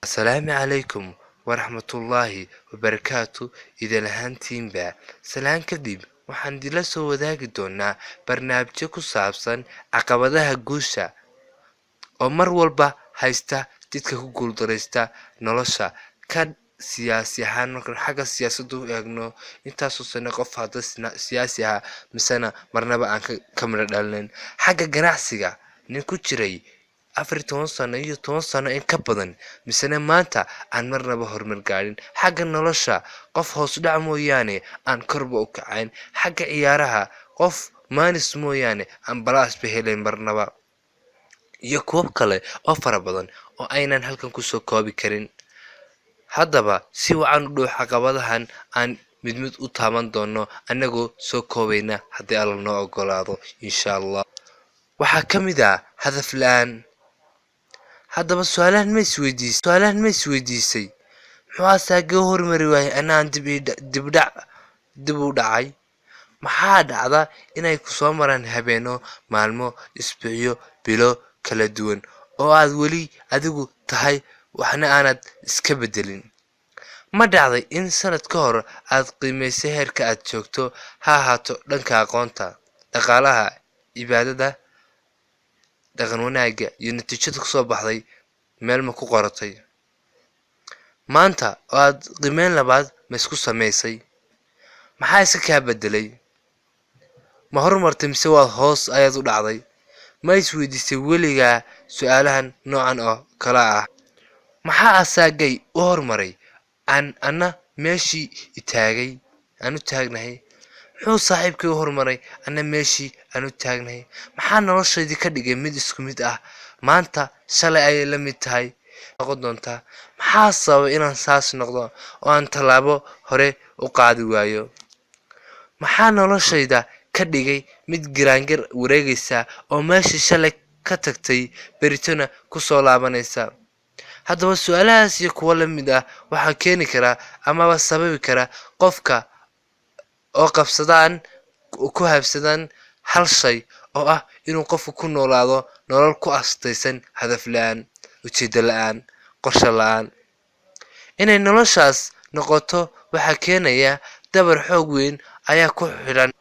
Asalaamu calaykum waraxmatullaahi wabarakaatu. Idin ahaantiinba salaan kadib, waxaan idinla soo wadaagi doonaa barnaamijyo ku saabsan caqabadaha guusha oo mar walba haysta jidka ku guuldareysta nolosha. Ka siyaasi ahaan, markaan xagga siyaasadda u eegno, intaasoo sano qof hadda siyaasi ahaa misena marnaba aan ka midho dhalinin. Xagga ganacsiga, nin ku jiray 14 sano iyo 10 sano in ka badan, misena maanta aan marnaba horumar gaadhin. Xagga nolosha, qof hoos u dhac mooyaane aan korba u kacayn. Xagga ciyaaraha, qof minus mooyaane aan plus-ba helayn marnaba, iyo kuwo kale oo fara badan oo aynan halkan kusoo koobi karin. Haddaba si wacan u dhow caqabadahan aan mid mid u taaban doono, annagoo soo koobayna haddii Alla noo ogolaado, insha Allah. Waxaa ka mid ah hadaf la-aan. Haddaba su-aalahan ma isweydiisay? Muxuu asaagee u hormari waayay, anaan dib dibdhac dib u dhacay? Maxaa dhacda inay ku soo maraan habeeno, maalmo, isbuucyo, bilo kala duwan oo aad weli adigu tahay, waxna aanad iska beddelin? Ma dhacday in sanad ka hor aad qiimaysay heerka aad joogto, ha ahaato dhanka aqoonta, dhaqaalaha, cibaadada, dhaqan wanaagga, iyo natiijada kusoo baxday meel ma ku qoratay? Maanta oo aad qiimeyn labaad ma isku samaysay? Maxaa iska kaa beddelay? Ma horumartay mise waad hoos ayaad u dhacday? Ma isweydiisay weligaa su-aalahan noocan oo kale ah? Maxaa asaagay u horumaray, aan anna meeshii itaagay aan u taagnahay? Muxuu saaxiibkii u horumaray, anna meeshii aan u taagnahay? Maxaa noloshaydii ka dhigay mid isku mid ah maanta, shalay ayay la mid tahay noqon doontaa? Maxaa sababay inaan saas noqdo oo aan tallaabo hore u qaadi waayo? Maxaa noloshayda ka dhigay mid giraangir wareegaysa oo meeshii shalay ka tagtay beritona kusoo laabanaysa? Haddaba su-aalahaas iyo kuwo la mid ah waxaa keeni karaa amaba sababi kara qofka oo qabsadaan, ku habsadaan hal shay oo ah inuu qofku ku noolaado nolol ku astaysan hadaf la-aan, ujeedo la-aan, qorshe la-aan. Inay noloshaas noqoto waxaa keenaya dabar xoog weyn ayaa ku xidhan,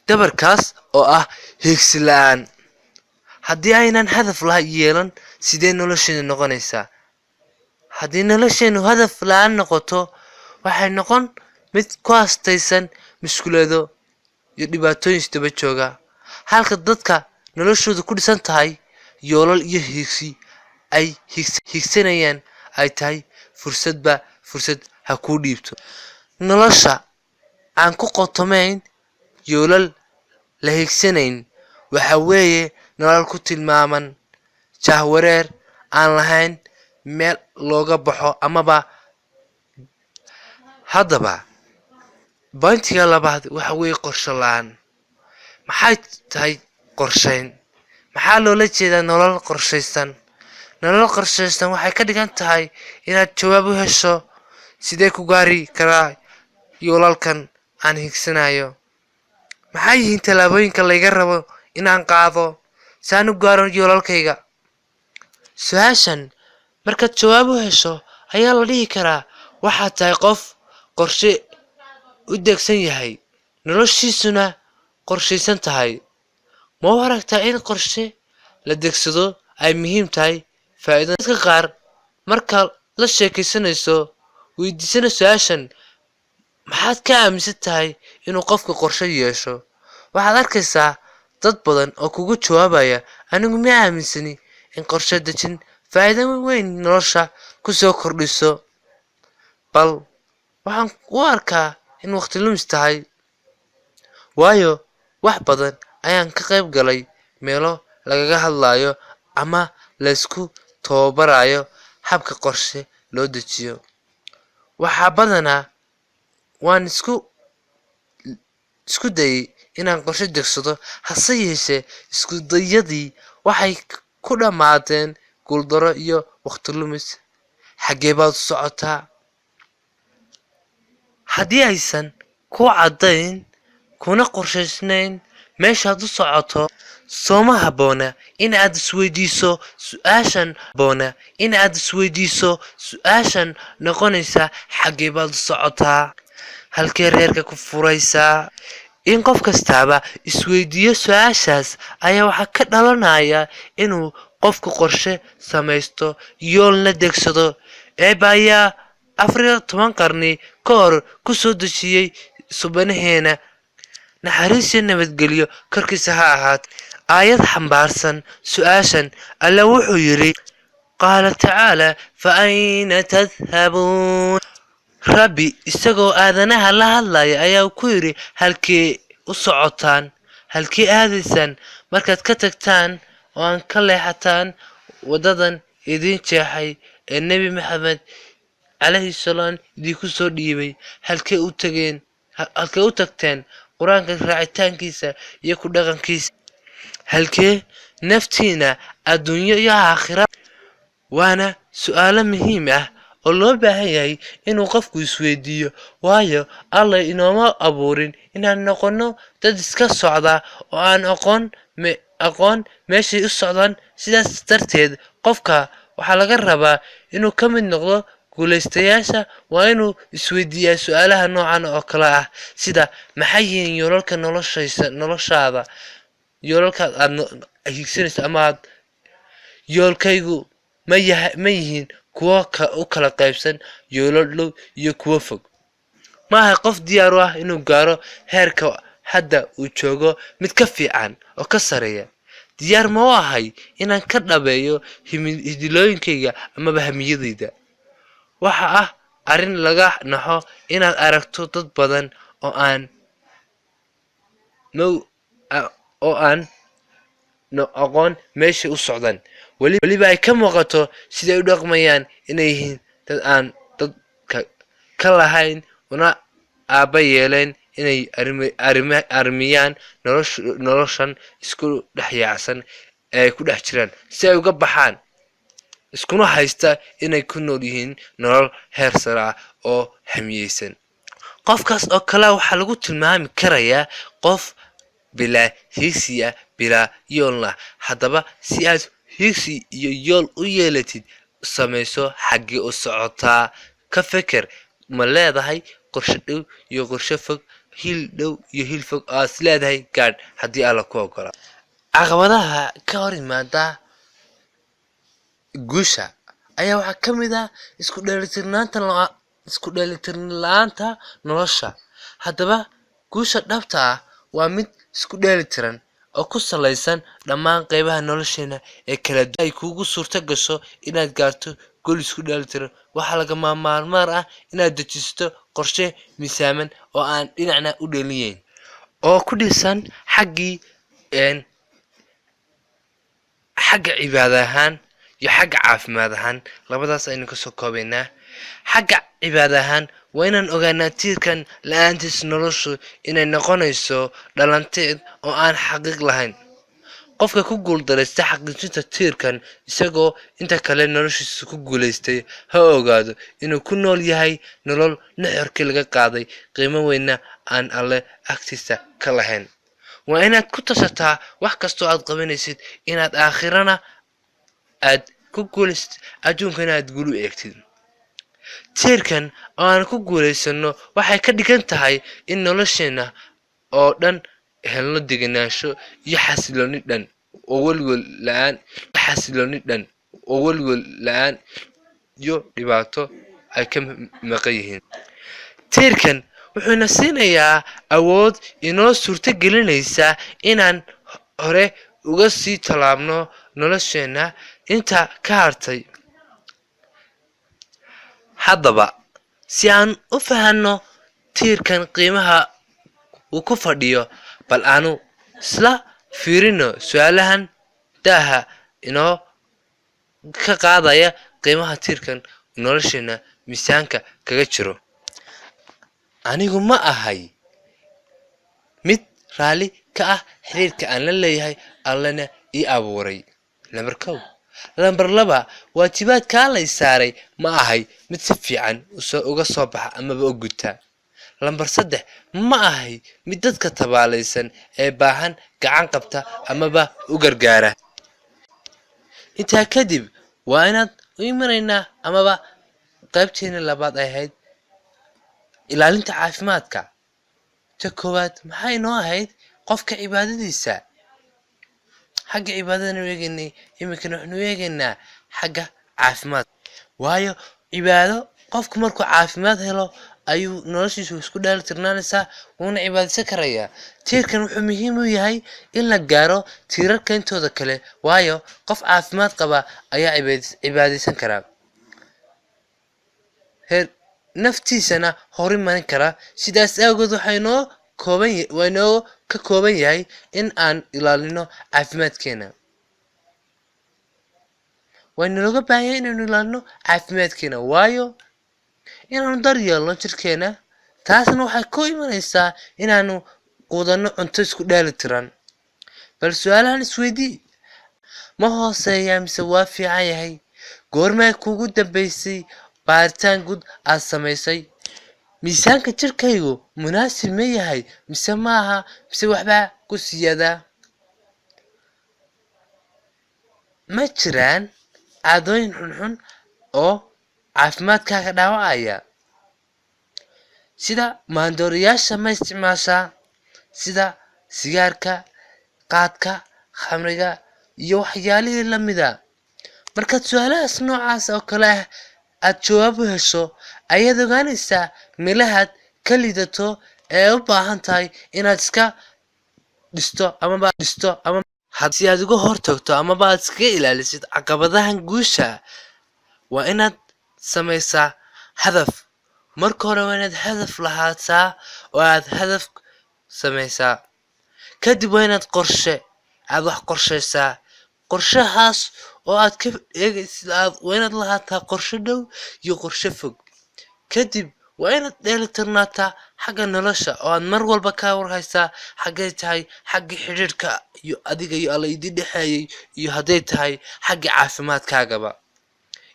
dabarkaas oo ah hiigsi la-aan. Haddii aynan hadaf la yeelan, sidee nolosheenu noqonaysaa? Haddii nolosheenu hadaf la-aan noqoto, waxay noqon mid ku astaysan mushkulado iyo dhibaatooyin isdaba jooga, halka dadka noloshoodu ku dhisan tahay yoolal iyo hiigsi ay hiigsanayaan ay tahay fursadba fursad ha kuu dhiibto. Nolosha aan ku qotomayn yoolal la hiigsanayn waxa weeye nolol ku tilmaaman jahwareer aan lahayn meel looga baxo amaba. Haddaba point-iga labaad waxa weeye qorshe la-aan. Maxay tahay qorsheyn? Maxaa loola jeedaa nolol qorshaysan? Nolol qorshaysan waxay ka dhigan tahay inaad jawaab u hesho: sidee ku gaari karaa yoolalkan aan hiigsanayo? Maxay yihiin tallaabooyinka layga rabo inaan qaado si aan u gaaro yoolalkayga? Su-aashan markaad jawaab u hesho ayaa la dhihi karaa waxaad tahay qof qorshe u degsan yahay, noloshiisuna qorshaysan tahay. Ma u aragtaa in qorshe la degsado ay muhiim tahay? Faa'iido dadka qaar marka la sheekaysanayso, weydiisana su-aashan: maxaad ka aaminsan tahay inuu qofku qorshe yeesho? Waxaad arkaysaa dad badan oo kugu jawaabaya: anigu ma aaminsani in qorshe dejin faa'iido weyn nolosha ku soo kordhiso, bal waxaan u arkaa in waqti lumis tahay, waayo wax badan ayaan ka qayb galay meelo lagaga hadlayo ama laysku tababarayo habka qorshe loo dejiyo. Waxaa badanaa waan isku dayay inaan qorshe degsado, hase yeeshee isku dayadii waxay ku dhammaadeen guuldaro iyo waqti lumis. Xaggee baad u socotaa? Haddii aysan ku caddayn kuna qorshaysnayn meeshaad u socoto, Sooma habboona in aad isweydiiso su-aashan boona in aad isweydiiso su-aashan noqonaysa: xaggee baad u socotaa? Halkee reerka ku furaysaa? In qof kastaaba isweydiiyo su-aashaas ayaa waxaa ka dhalanaya inuu qofku qorshe samaysto, yoolna degsado. Eebba ayaa 14 qarni ka hor ku soo dejiyey subanaheena, naxariis iyo nabadgelyo korkiisa ha ahaat, aayad xambaarsan su-aashan. Alla wuxuu yidhi, qaala tacaala: fa ayna tadhabuun? Rabbi isagoo aadanaha la hadlaya ayaa ku yidhi: halkee u socotaan? Halkee aadaysaan markaad ka tagtaan oo aan ka leexataan waddadan idiin jeexay ee Nebi Maxamed calayhi salaam idinku soo dhiibay? Halkee u tageen? Halkee u tagteen Qur-aanka raacitaankiisa iyo ku dhaqankiisa? Halkee naftiina adduunyo iyo aakhira? Waana su-aalo muhiim ah oo loo baahan yahay inuu qofku isweydiiyo, waayo Alla inooma abuurin inaan noqono dad iska socda oo aan aqoon meeshay u socdaan. Sidaas darteed, qofka waxaa laga rabaa inuu ka mid noqdo guulaystayaasha waa inuu isweydiiyaa su-aalaha noocan oo kale ah, sida: maxay yihiin yoolalka noloshaysa, noloshaada, yoolalka aad hiigsanayso ama aad yoolkaygu ma yaha, ma yihiin kuwo u kala qaybsan yoolal dhow iyo kuwo fog? Ma ahay qof diyaar u ah inuu gaaro heerka hadda uu joogo mid ka fiican oo ka sareeya? Diyaar ma u ahay inaan ka dhabeeyo hidilooyinkayga amaba hamiyadayda? Waxa ah arrin laga naxo inaad aragto dad badan oo aan aqoon meeshay u socdaan, weliba ay ka muuqato siday u dhaqmayaan inay yihiin dad aan dadka ka lahayn una aabba yeeleen inay armiyaan noloshan isku dhex yaacsan ee ay ku dhex jiraan si ay uga baxaan, iskuna haysta inay ku nool yihiin nolol heer sare ah oo hamiyeysan. Qofkaas oo kale waxaa lagu tilmaami karayaa qof bilaa hiigsi ah, bilaa yoolna. Haddaba, si aad hiigsi iyo yool u yeelatid, samayso xaggee u socotaa. Ka feker: ma leedahay qorshe dhow iyo qorshe fog, hiil dhow iyo hiil fog oo aad is leedahay gaadh haddii Alla ku ogola? Caqabadaha ka hor yimaada guusha ayaa waxaa ka mid ah isku dheelitirnaan la-aanta nolosha. Haddaba, guusha dhabta ah waa mid isku dheelitiran oo ku salaysan dhammaan qeybaha nolosheena ee kala duwan. Ay kuugu suurto gasho inaad gaarto guul isku dheelitiran, waxaa lagama maarmaan ah inaad dejisato qorshe miisaaman oo aan dhinacna u dheeliyeyn, oo ku dhisan xaggii xagga cibaado ahaan iyo xagga caafimaad ahaan. Labadaas aynu kasoo koobaynaa. Xagga cibaado ahaan, waa inaan ogaanaa tiirkan la-aantiis noloshu inay noqonayso dhalanteed oo aan xaqiiq lahayn. Qofka ku guuldaraysta xaqiijinta tiirkan, isagoo inta kale noloshiisa ku guulaystay, ha ogaado inuu ku nool yahay nolol nuxurkii laga qaaday, qiimo weynna aan Alle agtiisa ka lahayn. Waa inaad ku tashataa wax kastoo aad qabanaysid inaad aakhirana aad ku guulaysatid, adduunkana aad guul u eegtid. Tiirkan oo aan ku guulaysano waxay ka dhigan tahay in nolosheena oo dhan helno degenaansho iyo xasilooni dhan oo welwel la-aan, xasilooni dhan oo welwel la-aan iyo dhibaato ay ka maqan yihiin. Tiirkan wuxuuna siinayaa awood inoo suurto gelinaysa inaan hore uga sii tallaabno nolosheena inta ka hartay. Haddaba, si aan u fahanno tiirkan qiimaha uu ku fadhiyo, bal aanu isla fiirino su-aalahan daaha inoo ka qaadaya qiimaha tiirkan nolosheena miisaanka kaga jiro. Anigu ma ahay mid raalli ka ah xiriirka aan la leeyahay Allena ii abuuray? Lambar 1. Lambar 2, waajibaadka Alla i saaray ma ahay mid si fiican uga soo baxa amaba u guta? Lambar 3, ma ahay mid dadka tabaalaysan ee baahan gacan qabta amaba u gargaara? Intaa kadib waa inaad u imanaynaa amaba qaybteeni labaad ay ahayd ilaalinta caafimaadka. Ta koowaad maxay inoo ahayd? Qofka cibaadadiisa. Xagga cibaadadanu eegaynay, iminkana waxnu eegaynaa xagga caafimaad. Waayo, cibaado qofku markuu caafimaad helo ayuu noloshiisu isku dheeli tirnaanaysaa, wuuna cibaadaysan karayaa. Tiirkan wuxuu muhiim u yahay in la gaaro tiirarka intooda kale, waayo qof caafimaad qaba ayaa cibaadaysan karaa, heer naftiisana horumarin kara. Sidaas awgeed waxaa inoo kooban, waa inoo ka kooban yahay in aan ilaalino caafimaadkeena. Waa inooga baahan yahay inaynu ilaalino caafimaadkeena, waayo inaanu daryeelno jirkeena. Taasna waxay ku imanaysaa inaanu quudanno cunto isku dheeli tiran. Bal su-aalahan isweydii: ma hooseeyaa mise waa fiican yahay? Goormee kugu dambeysay baaritaan guud aad samaysay? Miisaanka jirkaygu munaasib ma yahay mise maaha, mise waxbaa ku siyaadaa? Ma jiraan caadooyin xunxun oo caafimaadkaaga dhaawacaya? Sida maandooriyaasha ma isticmaashaa, sida sigaarka, qaadka, khamriga iyo waxyaalihii lamida? Markaad su-aalahaas noocaas oo kale ah aad jawaab u hesho, ayaad ogaanaysaa meelahaad ka liidato ee u baahan tahay inaad iska dhisto amaba dhisto ama si aad uga hortagto amaba aad iskaga ilaalisid caqabadahan guusha. Waa inaad samaysaa hadaf. Marka hore waa inaad hadaf lahaataa oo aad hadaf samaysaa. Kadib waa inaad qorshe aad wax qorshaysaa. Qorshahaas oo aad ka eegaysid aad waa inaad lahaataa qorshe dhow iyo qorshe fog. Kadib waa inaad dheelitirnaataa xagga nolosha oo aad mar walba ka warhaysaa xaggay tahay xagga xidhiidhka iyo adiga iyo Alla idin dhexeeyay, iyo hadday tahay xagga caafimaadkaagaba.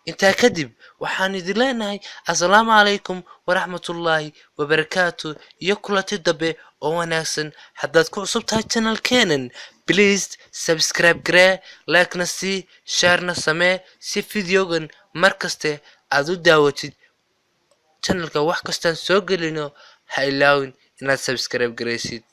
Intaa kadib waxaan idin leenahay assalaamu calaykum waraxmatullaahi wabarakaatu iyo kulanti dambe oo wanaagsan. Haddaad ku cusub tahay channelkeenan, please subscribe garee, like-na sii, share-na samee, si videogan mar kaste aad u daawatid. Channelka wax kastaan soo gelino, ha ilaawin inaad subscribe garaysid.